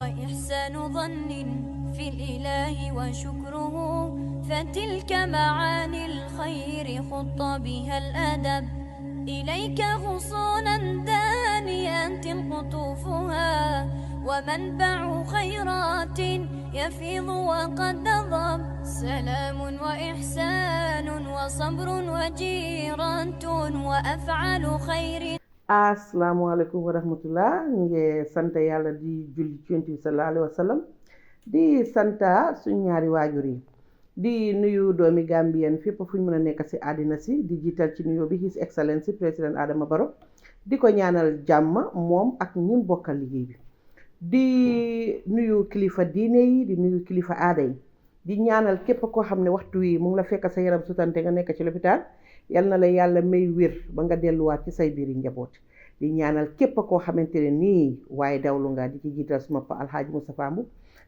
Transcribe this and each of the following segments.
وإحسان ظن في الإله وشكره فتلك معاني الخير خط بها الأدب إليك غصونا دانيات قطوفها ومنبع خيرات يفيض وقد نضب سلام وإحسان وصبر وجيرة وأفعال خير. asalaamaaleykum wa rahmatullah ñu ngi sant yàlla di julli ci Yonent bi sallallahu alayhi wa sallam di santa suñ ñaari waajur yi di nuyu doomi Gambien fépp fu ñu mën a nekk ci àddina si di jiital ci nuyoo bi His Excellency président Adama Barrow di ko ñaanal jàmm moom ak ñim bokkal liggéey bi di nuyu kilifa diine yi di nuyu kilifa aada yi di ñaanal képp koo xam ne waxtu wi mu ngi la fekk sa yaram sutante nga nekk ci lopitaan yal na la yàlla may wér ba nga delluwaat ci say biiri njaboot di ñaanal képp koo xamante ne nii waaye dawlu nga di ci jiital suma pa Alxaaji Mustapha Mbu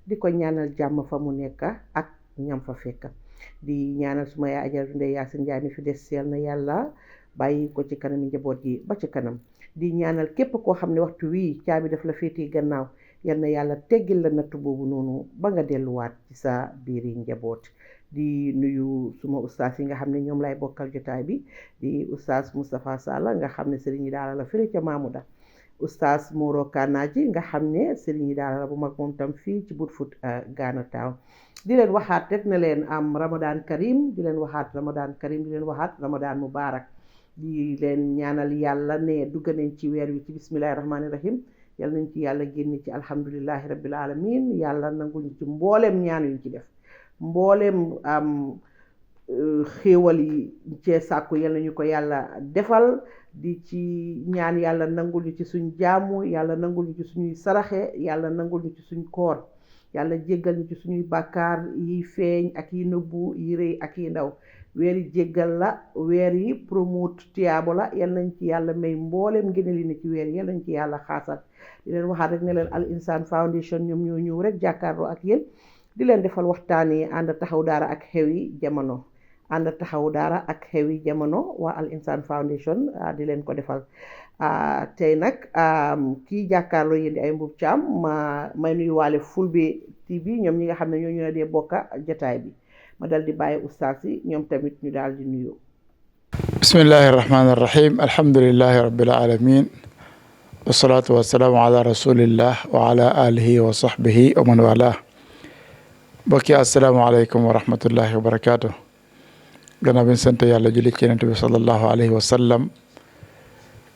di ko ñaanal jàmm fa mu nekk ak ñam fa fekk di ñaanal suma yaay Ajaratu Ndey Yaasin Njaay mi fi des yal na yàlla bàyyi ko ci kanami njaboot yi ba ci kanam di ñaanal képp koo xam ne waxtu wii caabi daf la féetee gannaaw yal na yàlla teggil la natt boobu noonu ba nga delluwaat ci sa biiri njaboot di nuyu suma ustaas yi nga xam ne ñoom lay bokkal jotaay bi di ustaas Moustapha Sall nga xam ne sëriñi daara la fële ca Mamuda ustaas Moro Kanaaji nga xam ne sëriñi daara la bu mag moom tam fii ci Brufut Ghana Town di leen waxaat rek ne leen am Ramadan Karim di leen waxaat Ramadan Karim di leen waxaat Ramadan Mubarak di leen ñaanal yàlla ne dugg nañ ci weer wi ci bismillahi rahmaani rahim yal nañ ci yàlla génn ci alhamdulillahi rabbil alamin yàlla nanguñ ci mbooleem ñaan yuñ ci def mboolem xéewal yi cee sàkku yal nañu ko yàlla defal di ci ñaan yàlla nangul ñu ci suñ jaamu yàlla nangul ñu ci suñuy saraxe yàlla nangul ñu ci suñ koor yàlla jéggal ñu ci suñuy bàkkaar yi feeñ ak yi nëbbu yi rëy ak yi ndaw weer yi jéggal la weer yi promote tiyaabo la yal nañ ci yàlla may mboolem ngeen li ne ci weer yi yal nañ ci yàlla xaasal di leen waxaat rek ne leen Al Insan Foundation ñoom ñoo ñëw rek jàkkaarloo ak yéen di leen defal waxtaan yi ànd taxaw daara ak xewi jamono ànd taxaw daara ak xewi jamono waa Al Insan Foundation di leen ko defal tey nag kii jàkkaarloo yéen di ay Mbub Caam may nuyu waale Fulbe TV ñoom ñi nga xam ne ñoo ñu ne dee bokka jotaay bi ma dal di bàyyi ustaas yi ñoom tamit ñu daal di nuyoo. bismillahi rahmaani rahim alhamdulillahi rabbil alamin wasalaatu wasalaamu ala rasulillah wa ala alihi wa sahbihi wa man wala bokki asalaamaaleykum wa rahmatullahi wa barakaatu gannaaw bi ñu sant yàlla julli ci Yonent bi sallallahu alayhi wa sallam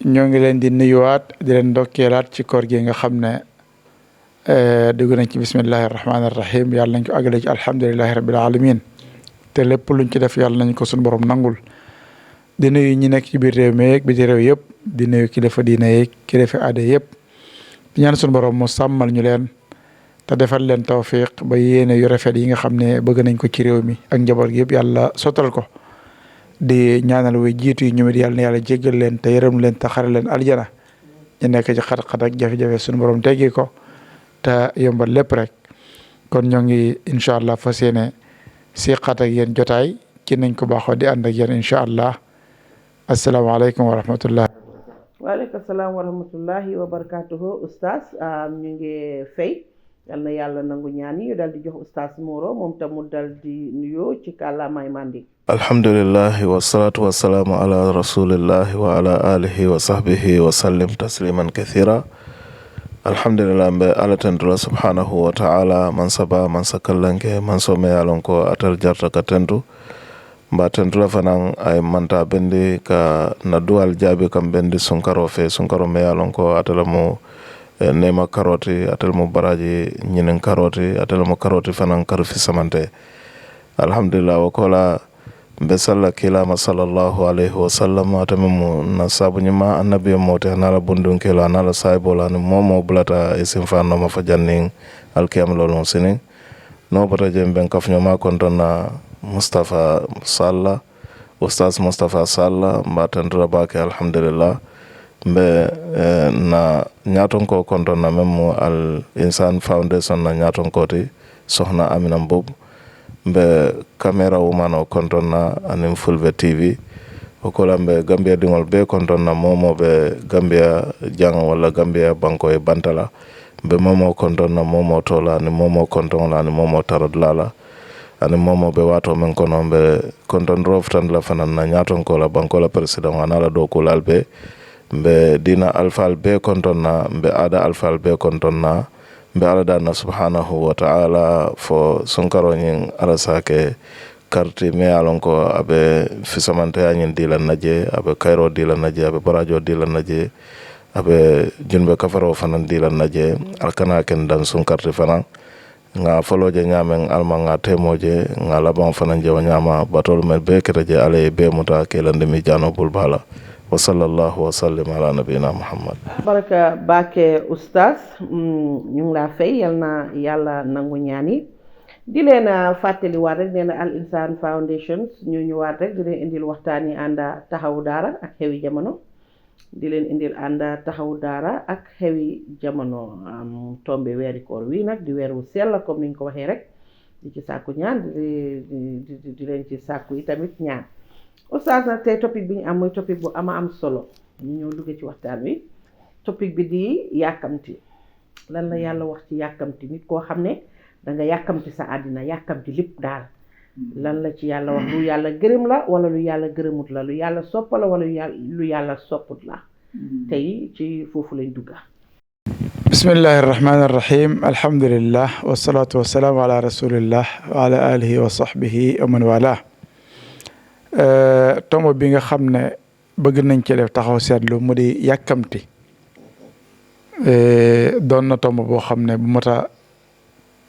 ñoo ngi leen di nuyuwaat di leen ndokkeelaat ci koor gi nga xam ne dugg nañ ci bismillahi rahmaani rahim yàlla nañ ko àggale ci alhamdulillahi rabbil alamin te lépp luñ ci def yàlla nañ ko suñu borom nangul di nuyu ñi nekk ci biir réew mi ak biti réew yëpp di nuyu kilifa diine yeeg kilifa aada yëpp di ñaan suñu borom mu sàmmal ñu leen te defal leen tawfiq ba yéene yu rafet yi nga xam ne bëgg nañ ko ci réew mi ak njaboot gi yëpp yàlla sottal ko di ñaanal way jiitu yi ñu it yàlla na yàlla jéggal leen te yërëm leen te xare leen aljana ñu nekk ci xat-xat ak jafe-jafe suñu borom teggi ko te yombal lépp rek kon ñoo ngi incha allah fas yéene siqaat ak yéen jotaay ci nañ ko baaxoo di ànd ak yéen incha allah asalaamaaleykum wa rahmatullah. waaleykum salaam wa rahmatullahi wa barakatuhu ustaas ñu ngi fay. yal na yàlla nangu ñaan yi dal di jox ustaas Moro moom tam mu dal di nuyoo ci kàllaamay mandi. alhamdulillahi wasalaatu wasalaamu ala rasulillahi wa ala alihi wa sahbihi wa sallim tasliman kathira alhamdulillah mbe ala tentula subhanahu wa ta'ala man saba man sakallanke man some yalon ko atal jarta ka tentu mba tentula fanan ay manta bendi ka na duwal jaabi kam bendi sunkaro fe sunkaro me yalon ko atala mo nema karoti atel mo baraji ñinen karoti atel mo karoti fanan karu fi samante alhamdulillah wa kola be salla kilama sallallahu alayhi wa sallam atame mo na sabu ñima annabi mo te nala bundun kelo nala saybola no momo bulata isim fanno ma fajanning alkiyam lolon sinin no bata jem ben kafnyo ma kontona Mustafa Salla ustaz Mustafa Salla mbatandra bake alhamdulillah mbe na ñaton ko kontona même Al Insan Foundation na ñaton koti soxna Amina Mbob mbe camera woman o kontona anim Fulbe TV okola mbe Gambia dingol be kontona momo be Gambia jang wala Gambia banko e bantala mbe momo konton na momo tola ani momo konton la ani momo tarad lala ani momo be wato men kono mbe konton roftan la fanan na nyaton ko la banko la president anala do ko lalbe mbe dina alfal be konton na mbe ada alfal be konton na mbe ala dana subhanahu wa ta'ala fo sonkaro nyin arasake karti me alon ko abe fisamante nyin dilan naje abe kairo dilan naje abe barajo dilan naje abe junbe kafaro fanan dilan naje alkana ken dan sun karti fanan nga foloje nyamen alma nga temoje nga laban fanan je nyama batol mel be kereje ale be muta kelande mi jano bulbala wa sallallahu wa sallim ala nabina muhammad. baraka bake oustaz ñu ngi la fay yal na yàlla nangu ñaan yi di leen fàttali waat rek nee na Al Insan Foundation ñu ñëwaat rek di leen indil waxtaan yi ànda taxawu daara ak xewi jamono di leen indil ànda taxawu daara ak xewi jamono tombe weeri koor wi nag di weer wu sell comme niñ ko waxee rek di ci sàkku ñaan di leen ci sàkku yi tamit ñaan oustaz nag tey topic bi ñu am mooy topic bu am solo ñu ñëw dugg ci waxtaan wi topic bi di yàkkamti lan la yàlla wax ci yàkkamti nit koo xam ne danga yàkkamti sa àddina yàkkamti lépp daal lan la ci yàlla wax lu yàlla gërëm la wala lu yàlla gërëmut la lu yàlla sopp la wala lu yàlla sopput la tey ci foofu lañ dugga bismillahi irrahmani irrahim alhamdulillah wasalaatu wasalaamu ala rasulillah wa ala alihi wa sahbihi wa man wala tomb bi nga xam ne bëgg nañ ci def taxaw seetlu mu di yàkkamti doon na tomb boo xam ne bu mat a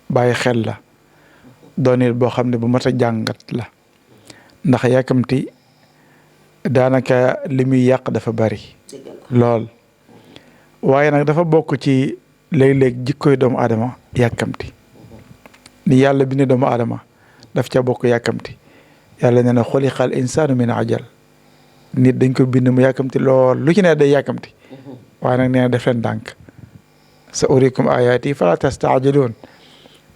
bàyyi xel la doon it boo xam ne bu mat a jàngat la ndax yàkkamti daanaka li muy yàq dafa bari lool waaye nag dafa bokk ci léeg-léeg jikkoy doomu aadama yàkkamti ni yàlla bi ne doomu aadama daf ca bokk yàkkamti yàlla nee na xuliqal insaanu min ajal nit dañ ko bind mu yàkkamti lool lu ci ne day yàkkamti waaye nag nee na def leen ndànk sa urikum ayaati fala tastaajiluun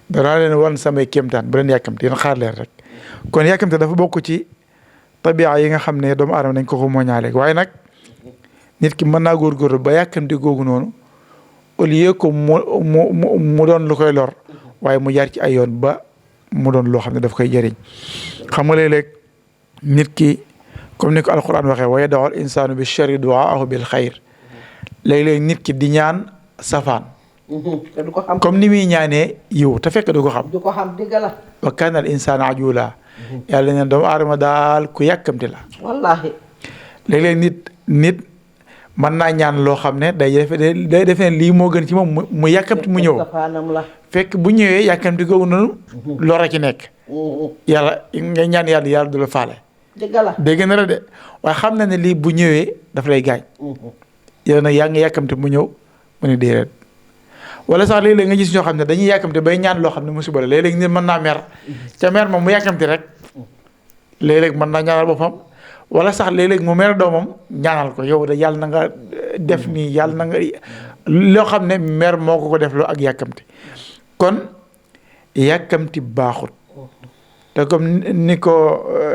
danaa leen wan samay kéemtaan bu leen yàkkamti yéen xaar leen rek kon yàkkamti dafa bokk ci tabi'a yi nga xam ne doomu aadama dañ ko ko moñaale waaye nag nit ki mën naa góorgóorlu ba yàkkamti googu noonu au lieu que mu doon lu koy lor waaye mu jaar ci ay yoon ba mu doon loo xam ne daf koy jëriñ xam nga léeg-léeg nit ki comme ni ko alquran waxee wa yad'u al insaanu bi sharri du'aahu bil xayr léeg-léeg nit ki di ñaan safaan te du ko xam comme ni muy ñaanee yiw te fekk du ko xam du ko xam dëgg la wa kaana al insaanu ajula yàlla ne doomu aadama daal ku yàkkamti la wallaahi léeg-léeg nit mën naa ñaan loo xam ne day defee lii moo gën ci moom mu yàkkamti mu ñëw safaanam la fekk bu ñëwee yàkkamti googu noonu lor a ci nekk yàlla nga ñaan yàlla du la faale dëgg la dégg na la de waaye xam na ne lii bu ñëwee daf lay gaañ yow nag yaa ngi yàkkamti mu ñëw mu ne déedéet wala sax léeg-léeg nga gis ñoo xam ne dañuy yàkkamti bay ñaan loo xam ne musiba la léeg-léeg nit mën naa mer ca mer moom mu yàkkamti rek léeg-léeg mën naa ñaanal boppam wala sax léeg-léeg mu mer doomam ñaanal ko yow de yàlla na nga def nii yàlla na nga loo xam ne mer moo ko def loo ak yàkkamti kon yàkkamti baaxut te comme ni ko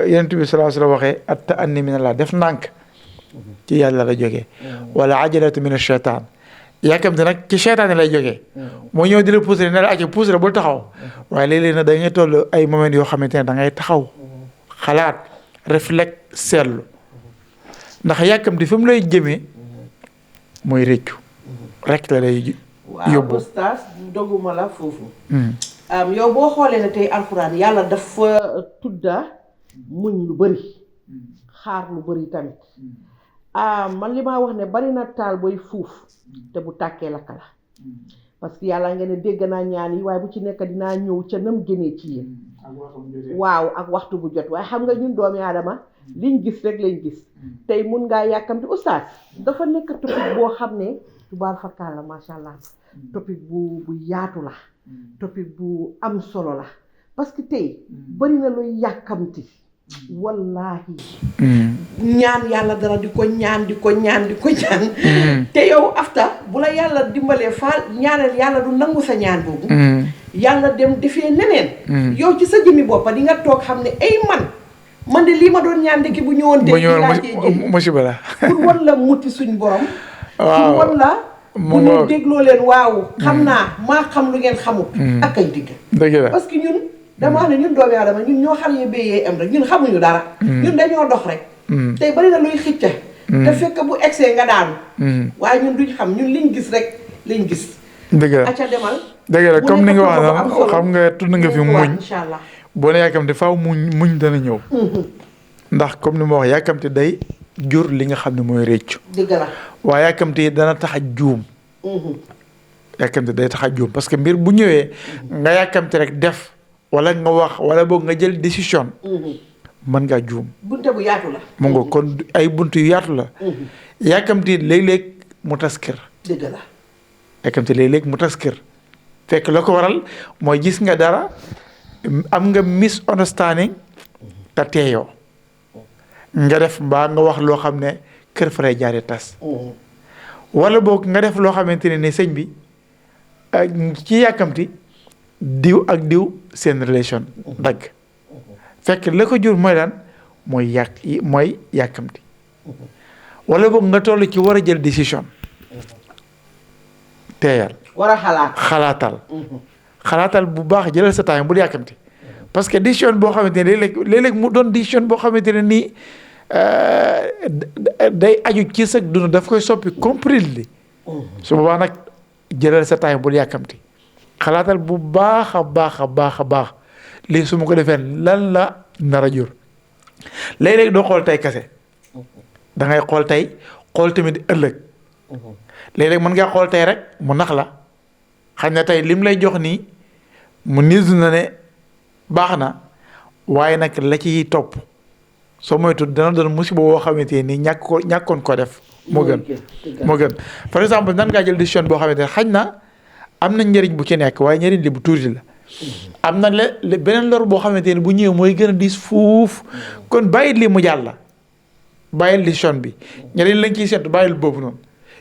yonent bi sallallahu alayhi wa sallam waxee at-ta'anni min Allah def ndànk ci yàlla la jógee wala ajalatu min ash-shaytaan yàkkamti nag ci seytaane lay jógee moo ñëw di la pousser ne la acca pousser bul taxaw waaye léeg-léeg nag da ngay toll ay moment yoo xamante ne da ngay taxaw xalaat réflexe seetlu ndax yàkkamti fi mu lay jëmee mooy réccu rek la lay yóbbu. waaw oustaz doguma la foofu yow boo xoolee ne tey alxuraan yàlla dafa tudda muñ lu bëri xaar lu bëri tamit man li ma wax ne bari na taal booy fuuf te bu tàkkee lakk la parce que yàlla ngeen ne dégg naa ñaan yi waaye bu ci nekk dinaa ñëw ca nam gënee ci yéen waaw ak waxtu bu jot waaye xam nga ñun doomi aadama liñ gis rek lañ gis tey mun ngaa yàkkamti oustaz dafa nekk topic boo xam ne tubaab fakkaar la macha allah topic bu yaatu la topic bu am solo la parce que tey bari na luy yàkkamti wallahi ñaan yàlla dara di ko ñaan te yow afta bu la yàlla dimbalee faal ñaanal yàlla du nangu sa ñaan boobu yàlla dem defee neneen yow ci sa jëmmi boppa di nga toog xam ne ay man de lii ma doon ñaan ndekki bu ñëwoon te laa cee jël musiba la pour wan la muti suñ borom pour wan la bu ñu dégloo leen waaw xam naa maa xam lu ngeen xamut ak ay digg parce que ñun dama wax ne ñun doomi aadama ñun ñoo xam ne béyee am rek ñun xamuñu dara ñun dañoo dox rek tey bari na luy xicca te fekk bu egsee nga daanu waaye ñun duñ xam ñun liñ gis rek lañ gis dëgg la acca demal dëgg la comme ni nga wax na xam nga tudd nga fi muñ inshallah boo ne yàkkamte faaw muñ dana ñëw ndax comme ni ma wax yàkkamte day jur li nga xam ne mooy réccu dëgg la waaye yàkkamte dana tax a juum yàkkamte day tax a juum parce que mbir bu ñëwee nga yàkkamte rek def wala nga wax wala boog nga jël décision mën ngaa juum bunte bu yaatu la mu nga kon ay bunt yu yaatu la yàkkamte léeg-léeg mu tas kër dëgg la yàkkamte léeg-léeg mu tas kër fekk la ko waral mooy gis nga dara am nga misunderstanding te teeyoo nga def mbaa nga wax loo xam ne kër fa lay jaaree tas wala boog nga def loo xamante ne ni sëñ bi ci yàkkamti diw ak diw seen relation dagg fekk la ko jur mooy lan mooy yàkkamti wala boog nga toll ci war a jël décision teeyal war a xalaatal bu baax jëlal sa temps bul yàkkamti parce que décision boo xamante ne léeg-léeg mu doon décision boo xamante ne nii day aju ci sa dund daf koy soppi completely su boobaa nag jëlal sa temps bul yàkkamti xalaatal bu baax a baax lii su ma ko defee lan la nar a jur léeg-léeg doo xool tey kese da ngay xool tey xool tamit ëllëg léeg-léeg mën ngaa xool tey rek mu nax la xam ne tey lim lay jox nii mu niisu na ne baax na waaye nag la ciy topp soo moytu dana doon musiba boo xamante ni ñàkkoon ko def moo gën par exemple nan ngaa jël décision boo xamante ne xañ na am na njëriñ bu ci nekk waaye njëriñ li bu tuuti la am na beneen lor boo xamante ne bu ñëwee mooy gën a diis fuuf kon bàyyil li mu jàll bàyyil décision bi njëriñ lañ ciy seetu bàyyil boobu noonu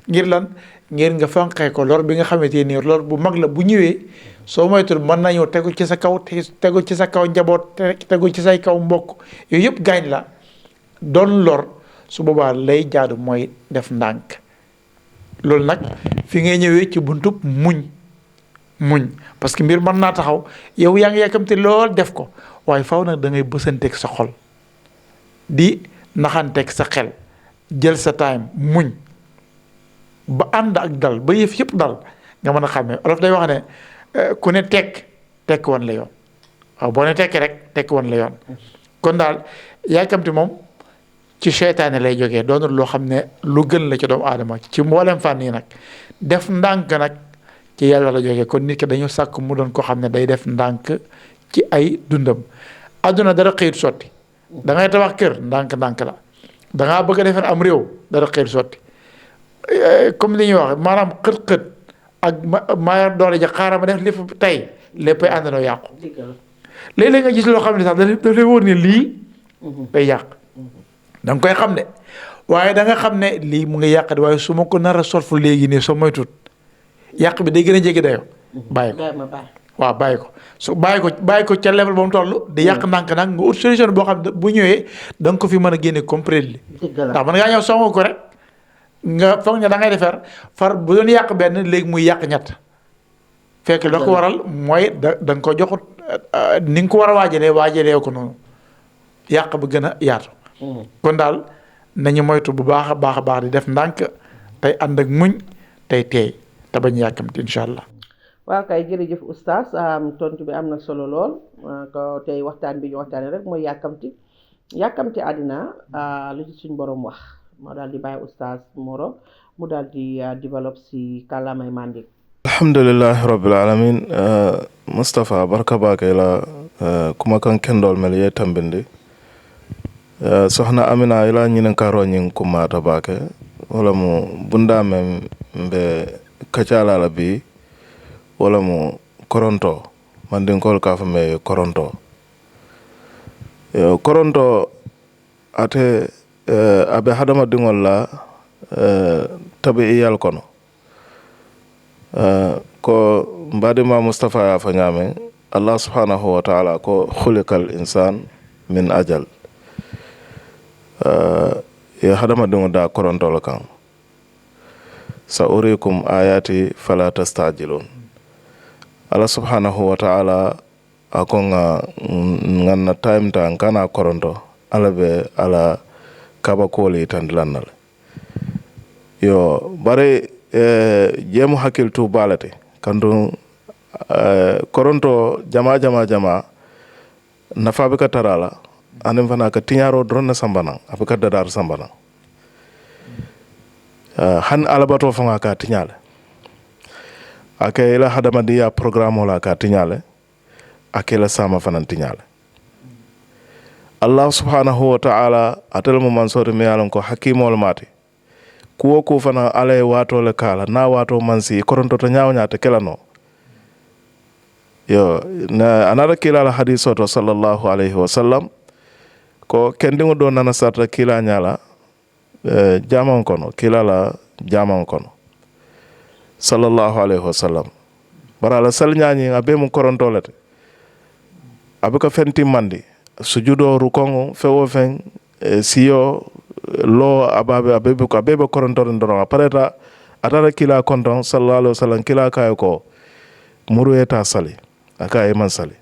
ngir lan ngir nga fanqee ko lor bi nga xamante ni lor bu mag la bu ñëwee soo moytul mën nañoo tegu ci sa kaw tegu ci sa kaw njaboot tegu ci say kaw mbokk yooyu yëpp gaañ la doon lor su boobaa lay jaadu mooy def ndànk loolu nag fi ngay ñëwee ci buntub muñ parce que mbir mën naa taxaw yow yaa ngi yàkkamte lool def ko waaye faw nag da ngay bësanteeg sa xol di naxanteeg sa xel jël sa time muñ ba ànd ak dal ba yëf yëpp dal nga mën a xàmmee olof day wax ne ku ne tekk wan la yoon waaw boo ne tekki rek tekk wan la yoon kon daal yàkkamti moom ci seytaane lay jógee doonul loo xam ne lu gën la ci doomu aadama ci mboolem fànn yi nag def ndànk nag ci yàlla la jógee kon nit ki dañu sàkk mu doon ko xam ne day def ndànk ci ay dundam àdduna dara xëyut sotti da ngay tabax kër ndànk la da ngaa bëgg a defar am réew dara xëyut sotti comme li ñuy wax maanaam xët-xët ak maa doole ja xaaral ma def lépp tey léppay àndandoo yàqu léeg-léeg nga gis loo xam ne sax daf lay wóor ne lii day yàq da nga koy xam ne waaye da nga xam ne lii mu ngi yàq de waaye su ma ko nar a solfu léegi nii soo moytuut yàq bi day gën a jege dayoo bàyyi ko waaw bàyyi ko ca level ba mu toll di yàq ndànk-ndànk nga ut solution boo xam ne bu ñëwee da nga ko fi mën a génne complètement ndax mën ngaa ñëw songu ko rek nga foog ne da ngay defar far bu doon yàq benn léegi muy yàq ñett fekk la ko waral mooy da nga ko joxut ni nga ko war a waajalee ko noonu yàq ba gën a yaatu kon daal nañu moytu bu baax a baax di def ndànk tey ànd ak muñ tey teey te bañ yàkkamti incha allah. waaw kay jërëjëf oustaz tontu bi am na solo lool ko tey waxtaan bi ñu waxtaanee rek mooy yàkkamti àddina lu ci suñ borom wax moo daal di bàyyi oustaz Moro mu daal di développe si kàllaamay Manding. alhamdulillahi rabbil alamin Moustapha barka baake la kuma kan kendol mel ye tambindi soxna Amina ila ñinen karo ñin kumata baake wala mu bunda mem be kacala la bi wala mu koronto Mandinkol ka fa me koronto ate abe hadama dingol la tabi iyal kono ko mbadima Mustafa ya fa ñame Allah subhanahu wa ta'ala ko khuliqal insan min ajal ya hadama dingo da koronto la kan sa urikum ayati fala tastajilun. Allah subhanahu wa ta'ala akonga nganna time ta kana koronto ala be ala kaba koli tandilannal yo bare jemu hakiltu balate kandu koronto jama nafa be ka tarala anem fana ka tiñaro drone sambana abika dadar sambana han alabato fanga ka tiñale akela hadamadiya programme la ka tiñale akela sama fanan tiñale Allah subhanahu wa ta'ala atal mo mansori me alon ko hakimol mati kuwo ko fana ale wato le kala na wato mansi koronto to nyawnya te kelano yo na anara kila la hadiso to sallallahu alaihi wasallam ko kendingo do nana sarta kila nyala jamon kono kila la jamon kono sallallahu alaihi wasallam barala sal nyaani abe mu koronto lete abuka fenti mandi sujudo rukongo fewo fen siyo lo ababe koronto ndoro apareta atara kila konton sallallahu alaihi wasallam kila kayo ko muru eta sali aka e man sali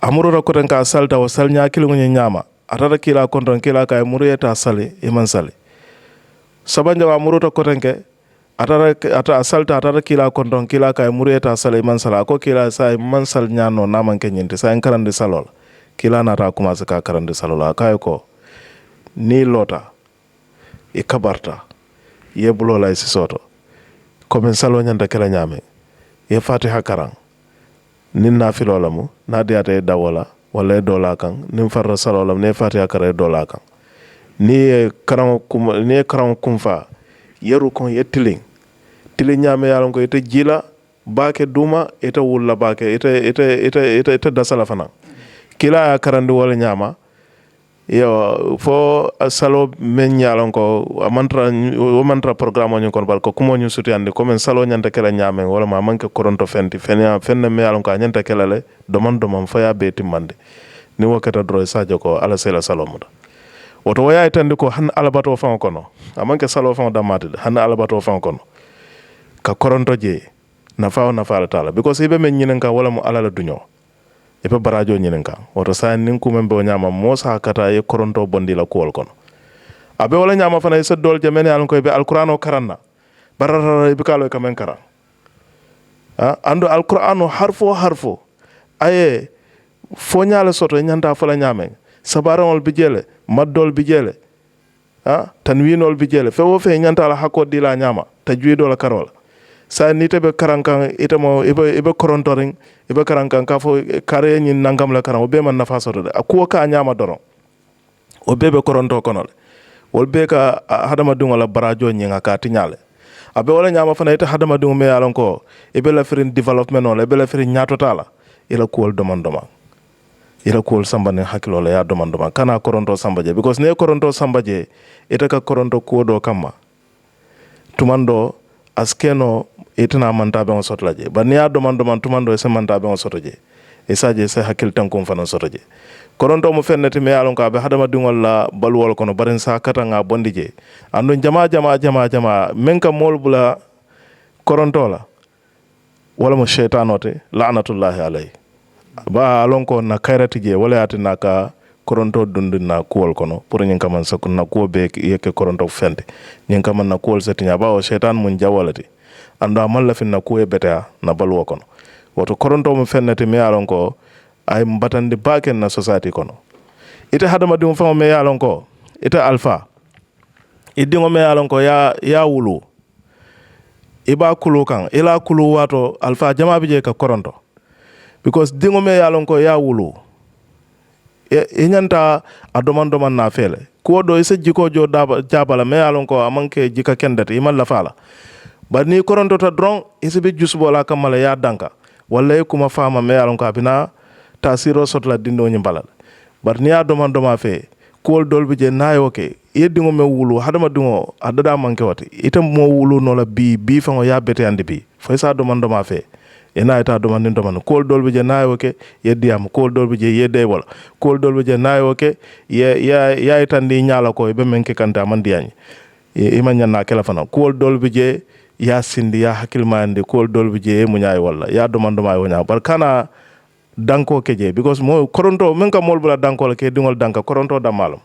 amuru ro koten ka salta o salnya kilu nyama atara kila konton kila kayo muru eta sali e man sali sabanja wa muru to koten ke ata salta atara kila konton kila kayo muru eta sali man sala ko kila sai man sal nyano naman ke nyinte sai karande salol kila na ta kuma saka karande salola kayo ko ni lota e kabarta ye bulola isi soto komen salo nyanda kala nyame ye fatiha karang nin na filola mu na diata e dawola wala e dola kan nin farra salola ne fatiha kara e dola kan ni karang kumfa yeru kon ye tiling nyame yalon ko ite jila bake duma ite wulla bake ite dasala fana kila ya karandi wala nyama yo fo salo men yalon ko mantra programme ñu kon bal ko kumo ñu suti ande comme salo nyanta kala nyame wala ma manke koronto fenti fenne me yalon ko nyanta kala le domon fa ya beti mande ni wakata dro sadio ko ala sela salo muda woto waya tande ko han alabato fa kono amanke salo fa damate han alabato fa kono ka koronto je na fa taala because ibe men nyinen ka wala mo alala duño ibe barajo nyinen ka woto sa nin ku membe nyama mo sa kata ye koronto bondi la kool kono abe wala nyama fana isa dol jamene alon ko be alqur'ano karanna barara ibe kalo ka men karan ando alqur'ano harfo aye fo nyaala soto nyanta fala nyame sabarawol bijele maddol bijele tanwinol bijele fewo fe nyanta la hakko dila nyama tajwidol karol sa nite be karankan itamo ibe korontoring ibe karankan ka fo kare nyin nangam la karan obe man nafa soto de akuwa ka nyama doron obe be koronto konole wolbe ka hadama dungo la barajo nyinga ka tinyale abe wala nyama fana ite hadama dungo me yalon ko ibe la firin development on ibe la firin nyato tala ila kuwol domandoma ila kuwol sambane hakilo la ya domandoma kana koronto sambaje because ne koronto sambaje ite ka koronto kuwodo kama tumando askeno itana manta be on soto laje ba niya doman tumando e se manta be on soto je e saje se hakil tan ko fana soto je koronto mo fennete me alon ka be hadama dingol la balwol kono baren sa kata nga bondi je andu jama men ka mol bula koronto la wala mo shaytanote la'natullahi alayhi ba alon ko na kayrati je wala atina ka koronto dundu na kuwol kono pour nyin kaman sakun na kuwo be yeke koronto fente nyin kaman na kuwol setinya ba o shaytan mun jawalati ando amal la fin na kuwe beta na balwo kono woto koronto mo fennete me alon ko ay mbatandi baken na society kono ite hadama dum famo me alon ko ite alpha idingo me alon ko ya wulu iba kulu kan ila kulu wato alpha jama bije ka koronto because dingo me alon ko ya wulu e nyanta a doman na fele ko do ise jiko jo jabala me alon ko amanke jika kendete imal la fala ba ni koronto ta dron ise be jusbola kamala ya danka walla kuma fama me alon ko abina tasiro sotla dindo nyimbalal bar ni a doman fe kol dolbe je nayo ke yedingo me wulu hadama dingo adada manke wati itam mo wulu no la bi fango ya bete ande bi fo sa doman fe ena ita doman kol dolbe je nayo ke yeddiyam kol dolbe je yedde wala kol dolbe je nayo ke ya itandi nyaala ko be menke kanta man diyagne ima ñanna kela fana kuwol dol bi je ya sindi ya hakkilmayandi kuwol dol bi je mu ñaay walla ya domandoma wo ñaa bar kana danko ke je because mo koronto men ka mol bula danko la ke dingol danka koronto damalum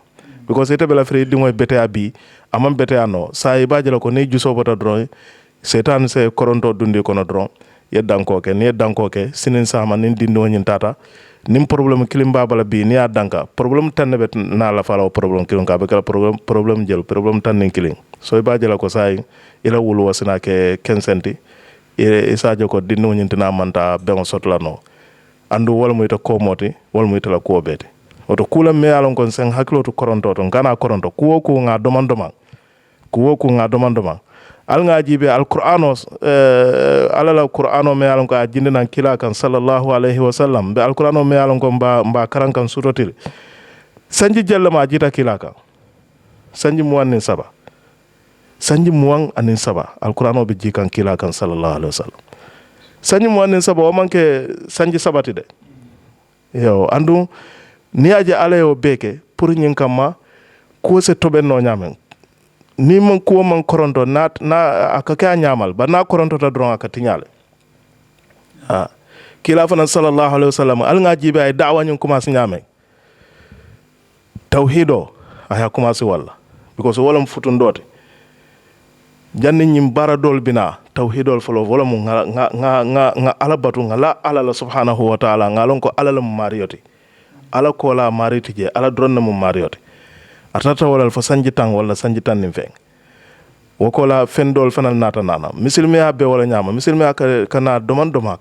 because ite bela free dingoy betea bi amam betea no sa e bajela ko ne juso bota dron setan se koronto dundi kono dron ye danko ke ne danko ke sinin sama nin dindo nyin tata nim problème kilim babala bi ni ya danka problème tanne bet na la fala problème kilon ka be kala problème jël problème tanne kiling so e bajela ko say ila wulu wasina ke kensenti e sajo ko dindo nyin tina manta be on sotla no andu wala muy ta komoti wala muy ta la ko beti oto kula me alon kon sen haklo to koronto to ngana koronto kuwo ku nga domandoma al nga jibe alqur'ano alala qur'ano me alon ko ajinde nan kila kan sallallahu alaihi wasallam be alqur'ano me alon ko mba karan kan surotil sanji jellama jita kila kan sanji muwannin saba alqur'ano be jikan kila kan sallallahu alaihi wasallam sanji muwannin saba o manke sanji sabati de yo andu niaje alayo beke pour nyin kamma ko se toben no nyamen ni man ko man koronto na akaka nyamal ba na koronto ta dron aka tinyale kila fana sallallahu alaihi wasallam al nga jibe ay da'wa nyun commence nyame tawhido aya commence walla because wala mfutun dote janni nyim bara dol bina tawhidol folo wala mu nga alabatu nga la ala subhanahu wa ta'ala ngalon ko ala mu mariyoti ala ko la mariti je ala dronna mu mariyoti atata wala fa sanjitan wala sanjitan nim feng woko la fendol fanal nata nana misilme abbe wala nyama misilme kana domandoma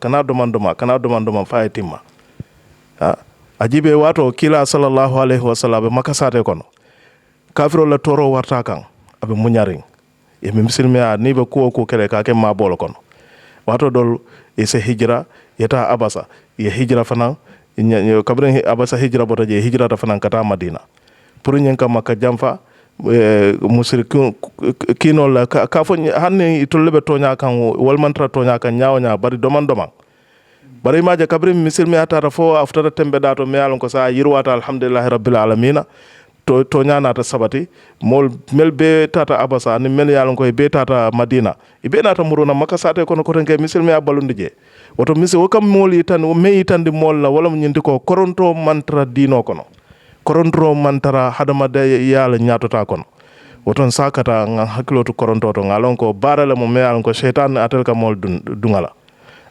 fa etima ajibe wato kila sallallahu alaihi wasallam makasate kono kafiro la toro warta kan abe munyaring e misilme ni be ko kele ka ke ma bolo kono wato dol e se hijra yeta abasa ye hijra fanan kabrin abasa hijra bota je hijra ta fanan kata madina pour nyen kam makka jamfa musrikin kino la ka fo hanne to lebe tonya kan wal mantra tonya kan nyaawnya bari domandoma bari maje kabrin misilme ata fo aftara tembe dato me alon ko sa yirwata alhamdulillah rabbil alamin to nyanata sabati mel be tata abasa ni mel yalon ko be tata madina ibe nata muruna makasate kono ko tanke misilme abalundi je woto misi wakam moli tan o meyi tan di mol la wala nyindi ko koronto mantra dino kono koronto mantra hadama de yala nyatota kono woton sakata nga hakkiloto koronto to ngalon ko barale mo me alon ko shaytan atel ka mol dungala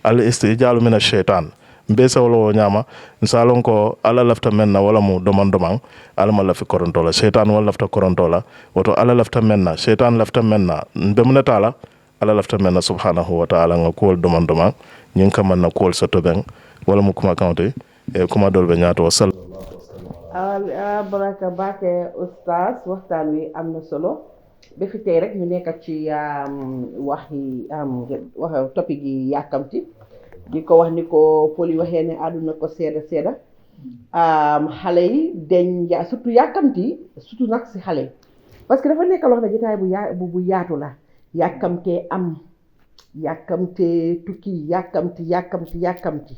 al istijalu min ash-shaytan mbesa wala nyama nsalon ko ala lafta menna wala mu domandoma ala ma lafi koronto la shaytan wala lafta koronto la woto ala lafta menna shaytan lafta menna be munata ala lafta menna subhanahu wa ta'ala nga ko domandoma nyin kaman na ko soto ben wala mu kuma kawte e kuma dolbe nyaato wasal baraka bake oustaz waxtaan wi am na solo ba fi tey rek ñu nekk ci wax topic yi yàkkamti di ko wax ni ko poli waxee ne àdduna ko seeda xale yi deñ surtout yàkkamti surtout nag si xale yi parce que dafa nekk loo xam ne jotaay bu yaatu la yàkkamtee am yàkkamtee tukki yàkkamti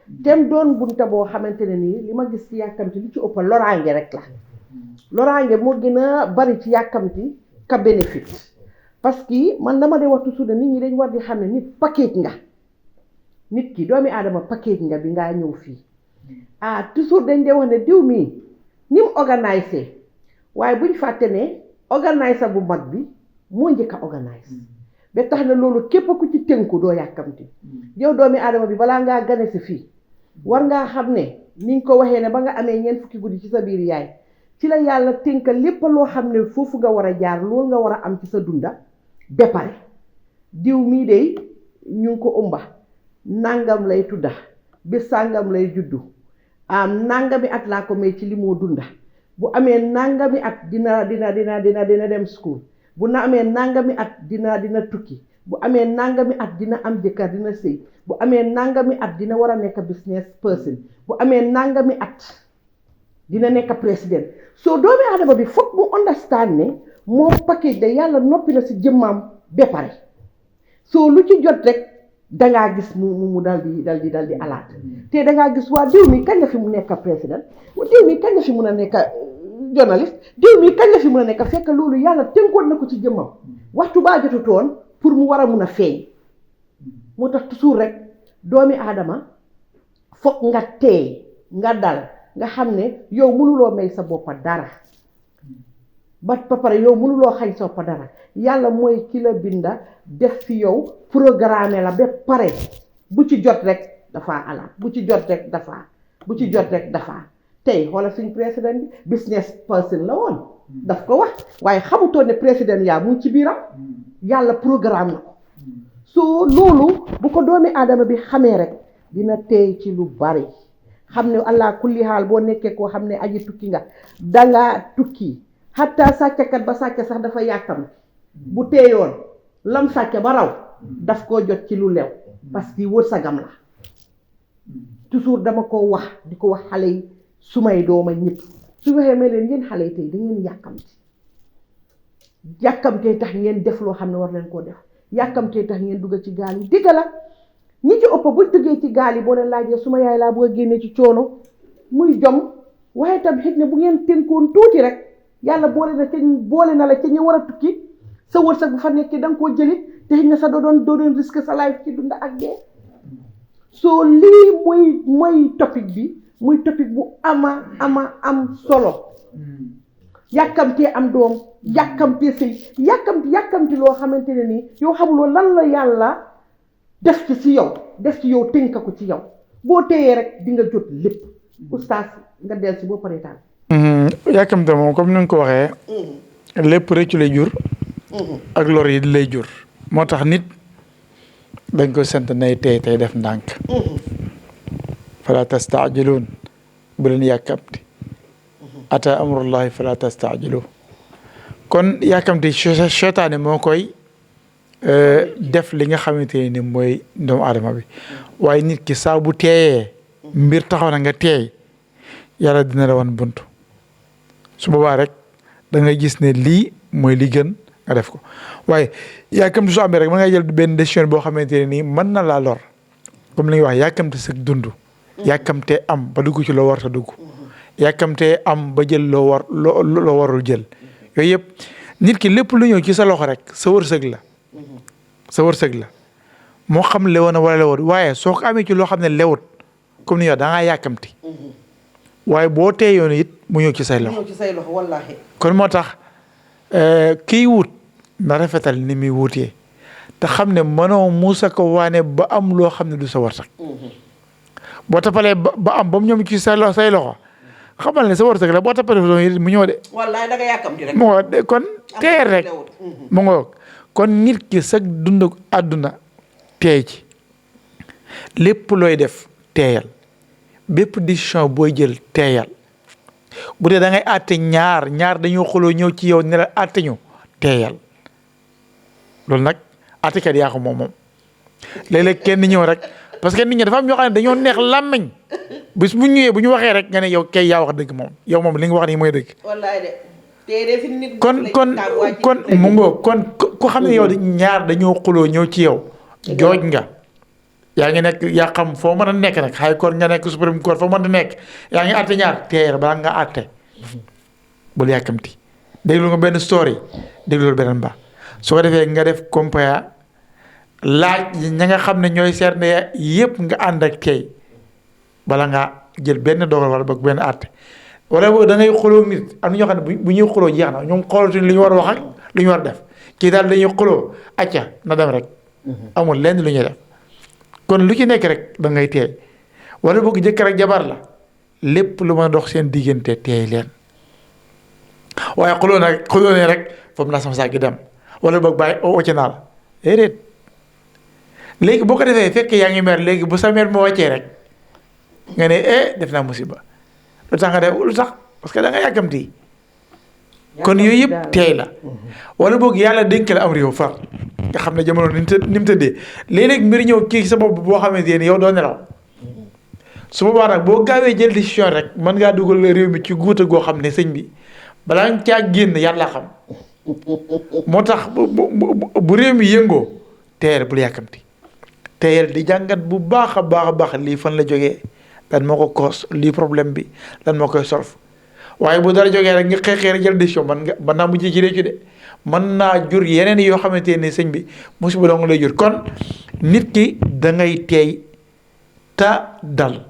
dem doon bunta boo xamante ne nii li ma gis ci yàkkamti li ci ëpp loraange rek la loraange moo gën a bari ci yàkkamti ka bénéfice parce que man dama dee wax toujours ne nit ñi dañ war di xam ne nit paquet nga nit ki doomi aadama paquet nga bi ngaa ñëw fii toujours dañ dee wax ne diw mii ni mu organisé waaye buñ fàtte ne organisé bu mag bi moo njëkk a organisé ba tax na loolu képp ku ci tënku doo yàkkamti yow doomi aadama bi balaa ngaa gane si fii war ngaa xam ne ni nga ko waxee ne ba nga amee ñeent fukki guddi ci sa biir yaay ci la yàlla tënkal lépp loo xam ne foofu nga war a jaar loolu nga war a am ci sa dunda ba pare diw mii de ñu ngi ko ëmba nangam lay tudda bi sàngam lay juddu nangami at laa ko may ci li moo dunda bu amee nangami at dina dem school bu na amee nangami at dina tukki bu amee nangami at dina am jëkkër dina sëy bu amee nangami at dina war a nekk business person bu amee nangami at dina nekk président soo doomi aadama bi foog mu understand ne moo package da yàlla noppi na si jëmmam ba pare soo lu ci jot rek dangaa gis mu dal di alaat te dangaa gis waa diw mi kañ la fi mu nekk président diw mi kañ la fi mun a nekk journaliste diw mi kañ la fi mën a nekk fekk loolu yàlla tënkoon na ko ci jëmmam waxtu baa jotutoon pour mu war a mun a feeñ moo tax toujours rek doomi aadama foog nga teey nga dal nga xam ne yow mënuloo may sa boppa dara ba pare yow mënuloo xañ sa boppa dara yàlla mooy ki la binda def fi yow programme la ba pare bu ci jot rek dafa alaat bu ci jot rek dafa tey xoolal suñ président bi business person la woon daf ko wax waaye xamutoon ne président yaa mu ngi ci biiram yàlla programme na ko soo loolu bu ko doomi aadama bi xamee rek dina teey ci lu bari xam ne allah kulli haal boo nekkee koo xam ne aji tukki nga dangaa tukki xatta sàccakat ba sàcca sax dafa yàkkam bu teeyoon lam sàcca ba raw daf koo jot ci lu lew parce que wërsagam la toujours dama ko wax di ko wax xale yi su may dooma ñëpp su waxee may leen yéen xale yi tey da ngeen yàkkamtee tax ngeen def loo xam ne war leen koo def yàkkamtee tax ngeen dugg ci gaal yi digg la ñi ci ëpp buñ duggee ci gaal yi boo leen laajee su ma yaay laa bëgg a génnee ci coono muy jom waaye tam xëj ne bu ngeen tënkoon tuuti rek yàlla boole na la ca ñu war a tukki sa wërsëg bu fa nekkee da nga koo jëli te xëj na sa doo doon risque sa life ci dund ak dee soo lii mooy topic bi muy topic bu am solo yàkkamtee am doom yàkkamtee sëy yàkkamti loo xamante ne nii yow xamuloo lan la yàlla def ci yow tënk ko ci yow boo téyee rek di nga jot lépp oustaz nga del si boo paree taal yàkkamte moom comme ni nga ko waxee lépp rek ci lay jur ak lor yi di lay jur moo tax nit dañ ko sant nay tey def ndànk fala tastaajiluun bu leen yàkkamti ata amrullahi fala tastaajilu kon yàkkamti seytaane moo koy def li nga xamante ni mooy doomu aadama bi waaye nit ki saa bu teeyee mbir taxaw na nga teey yàlla dina la wan buntu su boobaa rek da ngay gis ne lii mooy li gën nga def ko waaye yàkkamti su amee rek mën nga jël benn décision boo xamante ne nii mën na laa lor comme li ñuy wax yàkkamti sa dund yàkkamtee am ba dugg ci loo war ta dugg yàkkamtee am ba jël loo warul jël yooyu yëpp nit ki lépp lu ñëw ci sa loxo rek sa wërsëg la moo xam lewoon na wala lewut waaye soo ko amee ci loo xam ne lewut comme ni yow da ngaa yàkkamti waaye boo teeyoon it mu ñëw ci say loxo wallaahi kon moo tax kiy wut na rafetal ni muy wutee te xam ne mënoo muusa ko waane ba am loo xam ne du sa wërsëg boo tappalee ba am ba mu ñëw ci say loxo xamal ne sa wërsëg la boo tappalee mu ñëw de. wallaahi da nga yàkkamti rek. mu ngoog kon teer rek mu ngoog kon nit ki sag dund àdduna teey ci lépp looy def teeyal bépp décision booy jël teeyal bu dee da ngay àtte ñaar dañoo xuloo ñëw ci yow ne la àtte ñu teeyal loolu nag àttekat yaa ko moom léeg-léeg kenn ñëw rek parce que nit ñi dafa am ñoo xam ne dañoo neex làmmiñ bis bu ñëwee bu ñu waxee rek nga ne yow kay yaa wax dëgg moom yow moom li nga wax nii mooy dëgg. wallaay de te fi nit kon mu ngoo kon ku xam ne yow ñaar dañoo xuloo ñëw ci yow jooj nga yaa ngi nekk yaa xam foo mën a nekk nag high court nga nekk supreme court foo mën a nekk yaa ngi àtte ñaar teer balaa nga àtte bul yàkkamti déglu nga benn story déglu beneen ba su ko defee nga def compaya laaj ña nga xam ne ñooy seet ne yëpp nga ànd ak tey bala ngaa jël benn dogal wala boog benn àtte wala boobu da ngay xuloo nit am na ñoo xam ne bu ñuy xuloo jeex na ñoom xoolatuñ li ñu war a wax ak li ñu war a def kii daal dañuy xuloo acca na dem rek amul lenn lu ñuy def kon lu ci nekk rek da ngay teey wala boog jëkkër ak jabar la lépp lu ma dox seen diggante teey leen waaye xuloo ne rek foofu naa sama saak gi dem wala boog bàyyi wàcce naa la déedéet léegi boo ko defee fekk yaa ngi mer léegi bu sa mer moo wàccee rek nga ne def naa musiba lu tax nga def lu tax parce que da nga yàkkamti kon yooyu yëpp teey la wala boog yàlla dénk la am réew far nga xam ne jamono ni mu tëddee léeg-léeg mbir ñëw kii sa bopp boo xamante ne yow doo nelaw su boobaa nag boo gaawee jël décision rek mën ngaa dugal réew mi ci guuta goo xam ne sëñ bi balaa nga caa génn yàlla xam moo tax bu réew mi yëngoo teeyal bul yàkkamti teeyal di jàngat bu baax a baax lii fan la jógee lan moo ko cause lii problème bi lan moo koy solve waaye bu dara jógee rek nga xeexee rek jël décision man naa mujj ci réccu de mën naa jur yeneen yoo xamante ne sëñ bi musiba dong lay jur. kon nit ki da ngay teey ta dal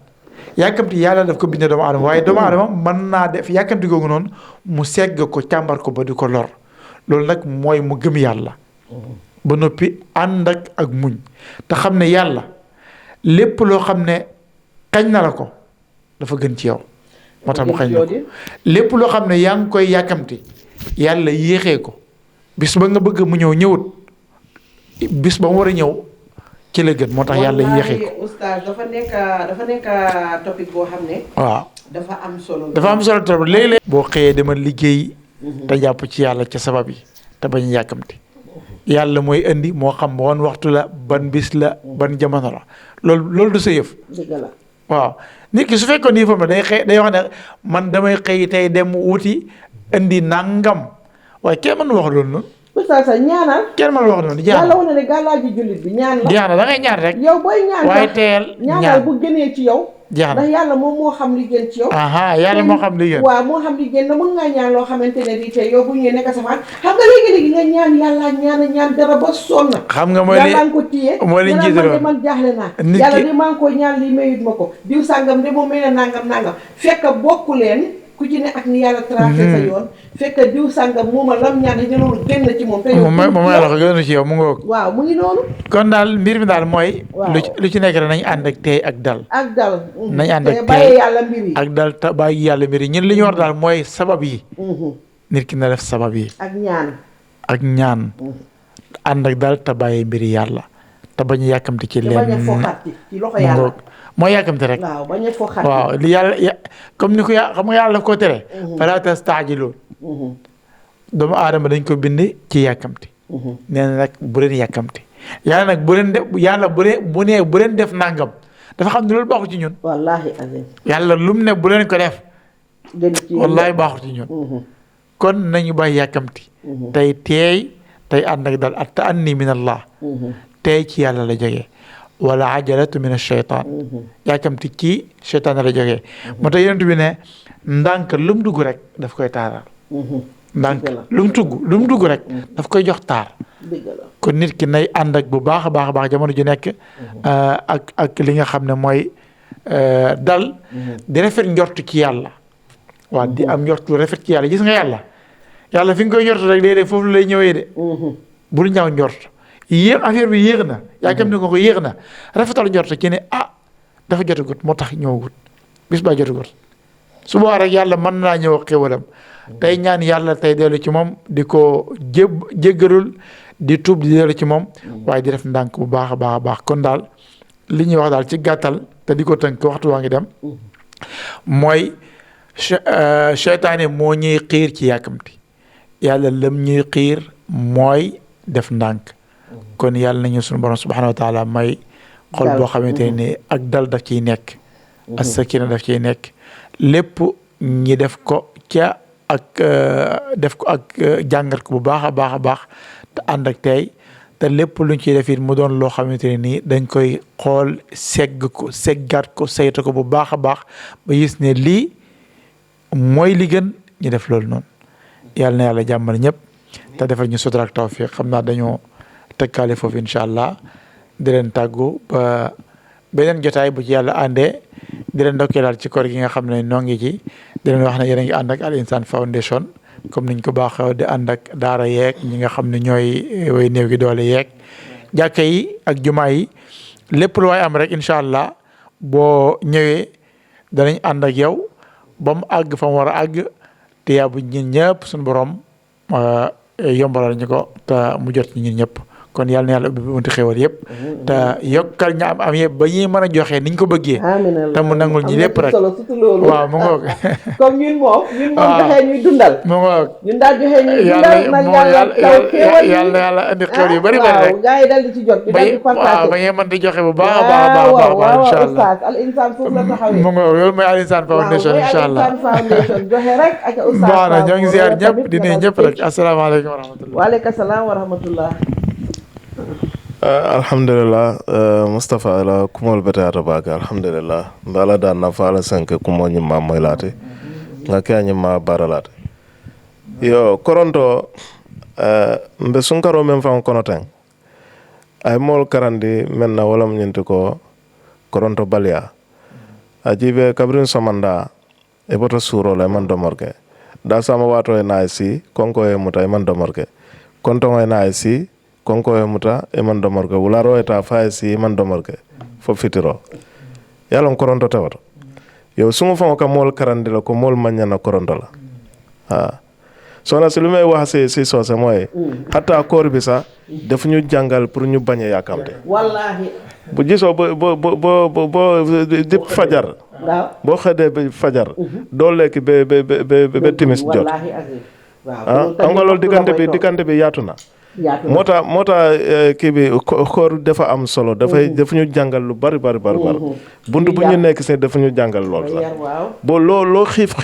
yàkkamti yàlla daf ko bindee doomu aadama waaye doomu aadama mën naa def yàkkamti googu noonu mu segg ko càmbar ko ba di ko lor loolu nag mooy mu gëm yàlla ba noppi ànd ak muñ te xam ne yàlla lépp loo xam ne xañ na la ko dafa gën ci yow moo tax mu xañ la ko lépp loo xam ne yaa ngi koy yàkkamti yàlla yéexee ko bis ba nga bëgg mu ñëwut bis ba mu war a ñëw ci la gën moo tax yàlla yéexee ko. oustaz dafa nekk topic boo xam ne. waaw dafa am solo. dafa am solo trop léeg-léeg. boo xëyee dama liggéey. te jàpp ci yàlla ca sabab yi te bañ a yàkkamti. yàlla mooy indi moo xam ban waxtu la ban bis la ban jamono la loolu du sa yëf. dëgg la waaw nit ki su fekkoon nii foofu day xëy day wax ne man damay xëy tey dem wuti indi nangam waaye kenn mën na wax loolu noonu. oustaz sa ñaanal. kenn mën na wax noonu yàlla wane ne gàllaaju jullit bi ñaan la. jeex na da ngay ñaan rek. yow booy ñaan waaye teel ñaanal bu gënee ci yow. jeex na ndax yàlla moom moo xam li gën ci yow. yàlla moo xam li gën. waaw moo xam li gën na mën ngaa ñaan loo xamante ne bii tey yow bu ñëwee nekk safaan xam nga léegi-léegi nga ñaan yàlla ñaan dara ba sonn. xam nga mooy li yàlla nga ko téye. mooy li ñu jiitaloon man jaaxle naa. nit ki yàlla de maa ngi koy ñaan lii mayut ma ko diw sàngam de moom may na nangam fekk bokku leen ku ci ne ak ni yàlla tracé sa yoon fekk diw sàngam mooma lam ñaan dañu loolu génn ci moom. te yow moom yàlla ko gënu ci yow mu ngoog. waaw mu ngi noonu. kon daal mbir mi daal mooy. waaw lu ci nekk rek nañ ànd ak tey ak dal. ak dal. nañ ànd ak tey bàyyi yàlla mbir yi. ak dal te bàyyi yàlla mbir yi ñun li ñu war daal mooy sabab yi. nit ki na def sabab yi. ak ñaan. ak ñaan. ànd ak dal te bàyyi mbiri yàlla te bañ a yàkkamti ci leen. te bañ a foxati ci loxo yàlla. mooy yàkkamti rek. waaw bañ a foxati. waaw li yàlla comme ni ko xam nga yàlla daf koo tere. falaa tastaajiluun. doomu aadama dañ ko bind ci yàkkamti. nee na nag bu leen yàkkamti yàlla nag bu leen def yàlla bu leen def nangam dafa xam ne loolu baaxu ci ñun. wallaahi azim. yàlla lum ne bu leen ko def. wallaahi baaxu ci ñun. kon nañu bàyyi yàkkamti. tey teey tey ànd ak dal at ta'anni min Allah. tey ci yàlla la jógee. wala ajalatu min ash-shaytaan. yàkkamti ci shaytaan la jógee. moo tax yonent bi ne ndànk lu mu dugg rek daf koy taaral. ndànk lu mu dugg rek daf koy jox taar. kon nit ki nay ànd ak bu baax a baax jamono ju nekk. ak li nga xam ne mooy dal. di rafet njort ci yàlla. waaw di am njort lu rafet ci yàlla gis nga yàlla fi nga koy njort rek léeg-léeg foofu lay ñëwee de. bul ñaaw njort. affaire bi yéex na yaakaar ko yéex na rafetal njort ci ne dafa jotagut moo tax ñëwagut bis ba jotagut su boobaa rek yàlla mën naa ñëw ak xéwalam tey ñaan yàlla tey dellu ci moom di ko jéggalul di tuub di dellu ci moom waaye di def ndànk bu baax a baax kon daal li ñuy wax daal ci gàttal te di ko tënk waxtu waa ngi dem mooy seytaane moo ñuy xiir ci yàkkamti yàlla lam ñuy xiir mooy def ndànk kon yàlla nañu suñu borom subhanahu wa taala may xol boo xamante ne ak dal daf ciy nekk ak sakina daf ciy nekk lépp ñi def ko ak jàngat ko bu baax a baax te ànd ak tey te lépp luñ ciy def it mu doon loo xamante ne nii dañ koy xool seggaat ko saytu ko bu baax a baax ba gis ne lii mooy li gën ñu def loolu noonu yàlla na yàlla jàmmal ñëpp te defal ñu sutura ak tawfiq xam naa dañoo tëkkaale foofu incha allah di leen tàggu ba beneen jotaay bu ci yàlla àndee di leen ndokkee daal ci koor gi nga xam ne noo ngi ci di leen wax ne yéen a ngi ànd ak Al Insane Foundation comme niñ ko baaxee di ànd ak daara yeeg ñi nga xam ne ñooy way néew gi doole yeeg jàkka yi ak jumaa yi lépp lu waay am rek incha allah boo ñëwee danañ ànd ak yow ba mu àgg fa mu war a àgg te yaa bu ñun ñëpp suñu borom yombalal ñu ko te mu jot ñun ñëpp. kon yàlla na yàlla ubbi bunti xéwal yëpp te yokkal ñu am yëpp ba ñuy mën a joxe niñ ko bëggee te mu nangul ñi lépp rek waaw mu ngoog comme ñun moom joxe ñuy dundal mu ngoog ñun daal joxe ñuy dundal nag yàlla indi xéwal yu bari rek gaa yi dal di ci jot di dal di partage ba ngeen mën di joxe bu baax a baax incha allah Al Insane foofu la taxawee mu ngoog loolu mooy Al Insane Foundation incha allah joxe rek ak oustaz baax na ñoo ngi ziar ñëpp di nuyu ñëpp rek asalaamaaleykum wa rahmatullah waaleykum salaam wa rahmatullah alhamdulillah Moustapha ala kumol bete ata bake alhamdulillah mbe ala danna fa ala senke kumo ñimma moylate nga keñi ma baralate yo koronto mbe sunkaro men fan kono ten ay mol karandi men na wala ñinti ko koronto balia ajibe kabrin somanda e boto suro la man domorke da sama wato e naisi konko e muta e man domorke konto e naisi konko e muta e man domorke wularo e ta faisi e man domorke fo fitiro yalon koronto tawato yo sumu fa ka mol karandi la ko mol manyana koronto la ha sona silume wax si soose mooy hatta koor bi sax daf ñu jàngal pour ñu bañ a yàkkamte wallahi bu gisoo bo dip fajar boo xëdee ba fajar doo lekk ba timis jot xam nga loolu diggante bi yaatu na moo tax kii bi koor dafa am solo dafa ñu jàngal lu bari buntu bu ñu nekk si dafa ñu jàngal lool sax boo loo xiif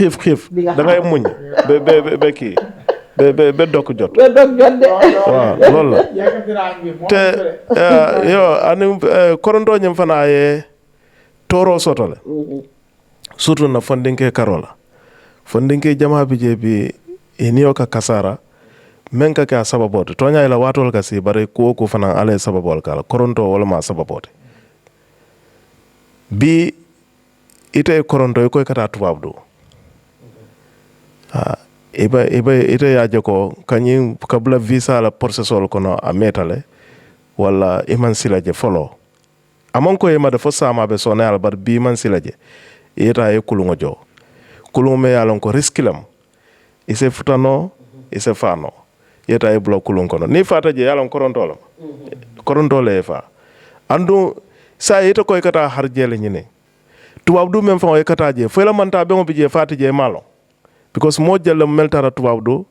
da ngay muñ ba kii ba dokk jot waaw loolu la te yo ani koronto ñim fana ye toro sotole surtout na fondinke karola fondinke jama bi je bi iniyo ka kasara men ka ka sababote tonya ila watol ka si bare ko fana ale sababol kala koronto wala ma sababote bi ite koronto ko kata tubabdu ite yaje ko kanyi kabla visa la processol kono a metale wala iman silaje folo amon ko yema da fo sama be sona al bar bi man silaje ita e kulungo jo kulungo me yalon ko riskilam ise futano ise fano yeta e blo kulungo kono ni fata je yalon korontole fa andu sa yeta ko kata harjele nyine tuwab du men fa e kata je fo la manta be mo bije fata je malo because mo jelle meltara tuwab du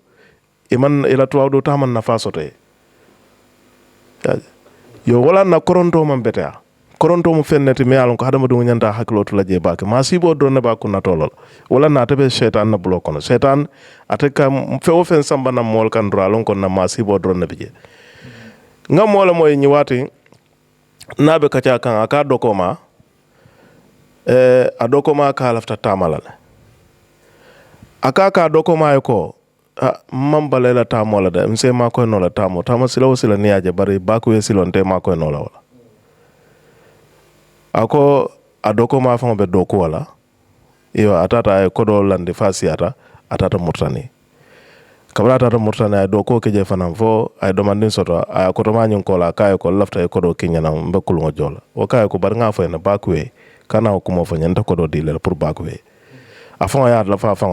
iman ila tuwab du taman na fa sote yo wala na koronto man betea koronto mu fenneti me alon ko hadama dum nyanta haklo to laje baake ma sibo do ne ba ko na tolol wala na tabe shaytan na block kono shaytan ataka fewo fen samba na mol kan dro alon ko na ma sibo do ne bije ngam mola moy ñi wati nabe kaca kan aka dokoma a dokoma ka lafta tamalale aka dokoma ko mambale la tamo la de mse ma ko no la tamo sila sila ni aje bari ba ko silonte ma ko no la wala ako adoko ma fa be doko wala iyo atata ko do landi fasiata atata murtani kabla atata murtani ay doko ke je fanam fo ay domandin soto ay ko to ma nyin ko la kay ko lafta ko do kinyana mbekul ngo jola o kay ko bar nga fa na ba ko we kana ko mo fa nyanta ko do dilel pour ba ko we afon ya la fa fa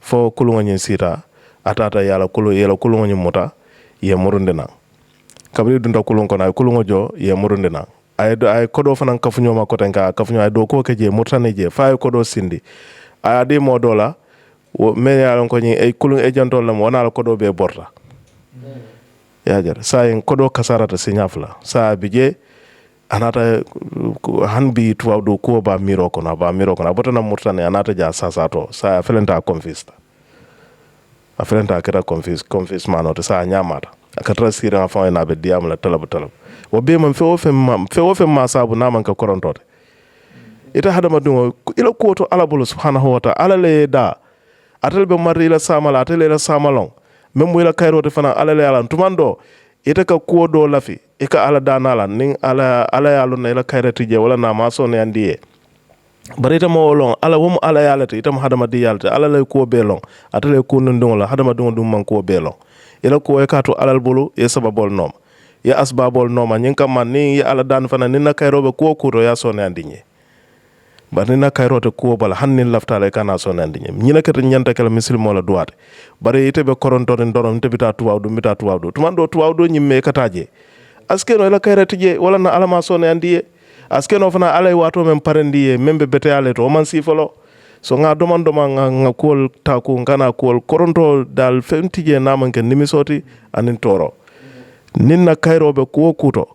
fo kulungo nyin sita atata yala kulungo nyin muta ye murundina kabri dunda kulungo na kulungo jo ye murundina ay kodo fanan kafunyo ma kotenka kafunyo ay do ko ke je murtani je fay kodo sindi ay adi modola wo men yalon ko ni ay kulun ejanto lam wona la kodo be borta ya jar sa en kodo kasarata signafla sa bije anata hanbi tuwa do ko ba miro ko na botana murtani anata ja sasato sa felenta confista a felenta kera confis mano to sa nyamata akatra sira fa na be diam la talab wo be man fe wo fe ma sabu na man ka korontote ita hadama dum ila ko to ala bulu subhanahu wa ta'ala le da atal be marri la samala atal la samalon mem ila kayrote fana ala le ala tumando ita ka ko do lafi e ka ala danala nin ala yalo na ila kayrati je wala na ma so ne andiye bari ita mo long ala wom ala yalata ita hadama di yalta ala le ko be long atal ko ndon la hadama dum man ko be long ila ko e ka to alal bulu e sababol nom ya asbabol noma nyin kam man ni ya ala dan fana ni na kayrobe ko to ya so ne andinye bar ni na kayrote ko bal hannin laftale kana so ne andinye nyina kete nyanta kala muslimo la duwate bare ite be koronto den dorom te bita tuwawdu tumando tuwawdu nyimme kataje askeno la kayrati je wala na alama so ne andiye askeno fana alay wato men parendiye membe betale to man sifolo so nga domandoma nga kol taku ngana kol koronto dal femtije namanke nimisoti anin toro ninna kayrobe ko kuto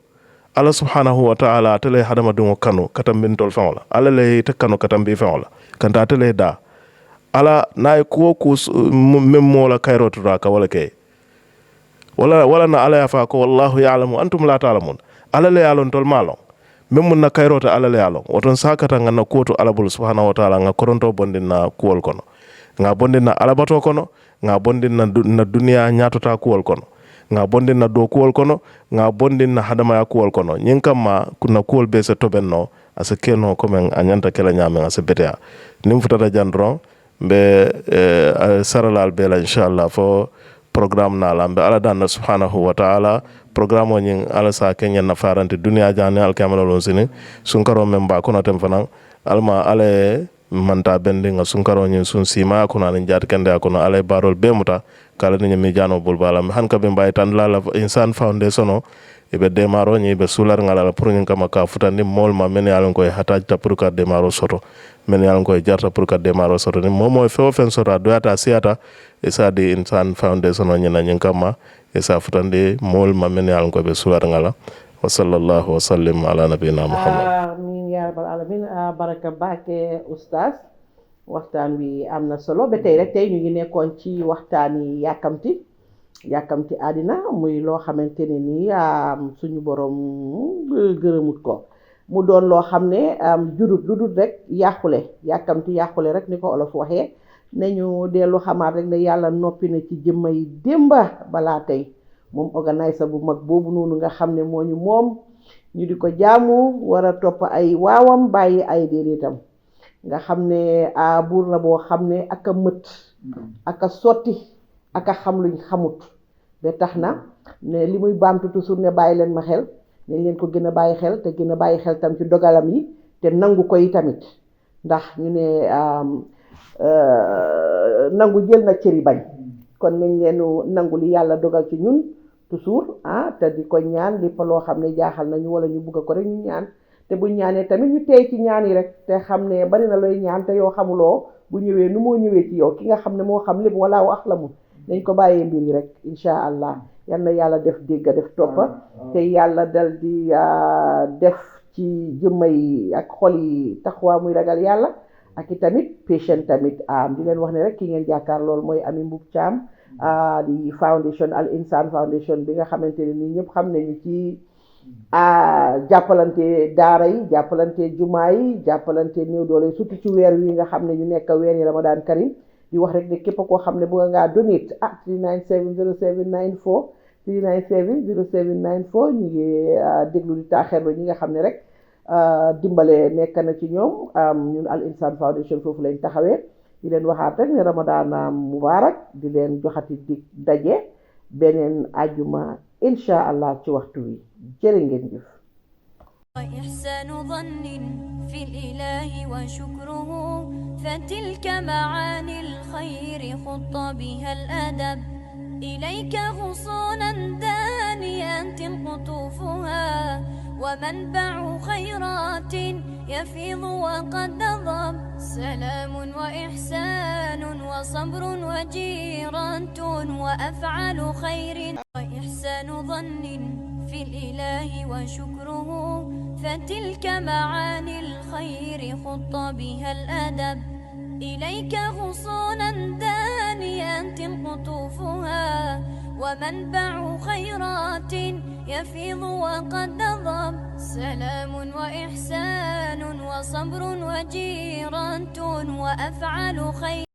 Allah subhanahu wa ta'ala tele hadama dungo kanu katam bin tol fawla ala le te kanu katam bi fawla kanta tele da ala nay ko ku memmo la kayroto da ka wala kay wala na ala ya fa ko wallahu ya'lamu antum la ta'lamun ala le yalon tol malon memmo na kayrota ala le yalon woton sakata ngana koto ala bul subhanahu wa ta'ala nga koronto bondina kuwol kono nga bondin na alabato kono nga bondin na duniya ñatota kuwol kono nga bondin na do kuwol kono nga bondin na hadamaya kuwol kono ñin kamma kuna kuwol be se tobenno asa keno comme a ñanta kela ñamen asa beteya nim futata jandron mbe saralal be la inchallah fo programme nala mbe ala danna subhanahu wa ta'ala programme o ñin ala sa kenyen na farante duniya jani alkamala lon sini sunkaro men ba kono tem fanan alma ale manta bendi nga sunkaro ñin sun sima kono an jaat kende kono ale barol be muta kala ni mi jano bul balam han ka be mbay tan la insan foundation o ibe demaro ñi be sular ngala pour ñin kama ka futandi mol ma men yalon koy hataj ta pour ka demaro soto men yalon koy jarta pour ka demaro soto ni momo fe ofen sota doyata siata e sa di insan foundation o ñina ñin kama e sa futandi mol ma men yalon koy be sular ngala wa sallallahu wa sallim ala nabina muhammad amin ya rabbal alamin baraka baake oustaz waxtaan wi am na solo ba tey rek tey ñu ngi nekkoon ci waxtaani yàkkamti àddina muy loo xamante ne nii suñu borom gërëmut ko mu doon loo xam ne jurut lu dul rek yàqule rek ni ko olof waxee nañu dellu xamaat rek ne yàlla noppi na ci jëmmay démba balaa tey moom organiser bu mag boobu noonu nga xam ne moo ñu moom ñu di ko jaamu war a topp ay waawam bàyyi ay déedéetam nga xam ne buur la boo xam ne ak a mët ak a sotti ak a xam luñ xamut ba tax na ne li muy baamtu toujours ne bàyyi leen ma xel nañ leen ko gën a bàyyi xel te gën a bàyyi xel tam ci dogalam yi te nangu ko yi tamit ndax ñu ne nangu jël na cëri bañ kon nañ leenu nangu li yàlla dogal ci ñun toujours te di ko ñaan lépp loo xam ne jaaxal nañu wala ñu bugg ko rek ñu ñaan te bu ñaanee tamit ñu tey ci ñaan yi rek te xam ne bari na looy ñaan te yow xamuloo bu ñëwee nu moo ñëwee ci yow ki nga xam ne moo xam lépp wala wax la mu dañ ko bàyyee mbir yi rek insha allah yal na yàlla def dégg def toppa te yàlla dal di def ci jëmma yi ak xol yi taxawaa muy ragal yàlla ak i tamit patient tamit di leen wax ne rek ki ngeen jàkkaar loolu mooy Ami Mbub Thiam di foundation Al Insan Foundation bi nga xamante ne nii ñëpp xam nañu ci jàppalante daara yi jàppalante jumaa yi jàppalante néew doole surtout ci weer wi nga xam ne ñu nekk weer yi Ramadan Karim di wax rek ne képp koo xam ne bëgg ngaa donate 3970794 3970794 ñu ngi déglu di taaxeerlu ñi nga xam ne rek dimbale nekk na ci ñoom ñun Al Insan Foundation foofu lañ taxawee di leen waxaat rek ne Ramadan mubarak di leen joxati di daje beneen ajuma insha allah ci waxtu wi jërë ngeen jëf وإحسان ظن في الإله وشكره فتلك معاني الخير خط بها الأدب إليك غصونا دانيات قطوفها ومنبع خيرات يفيض وقد نظم سلام وإحسان وصبر وجيرانة وأفعال خير وإحسان ظن في الإله وشكره فتلك معاني الخير خط بها الأدب إليك غصونا دانيات قطوفها ومنبع خيرات يفيض وقد نظم سلام وإحسان وصبر وجيرانة وأفعال خير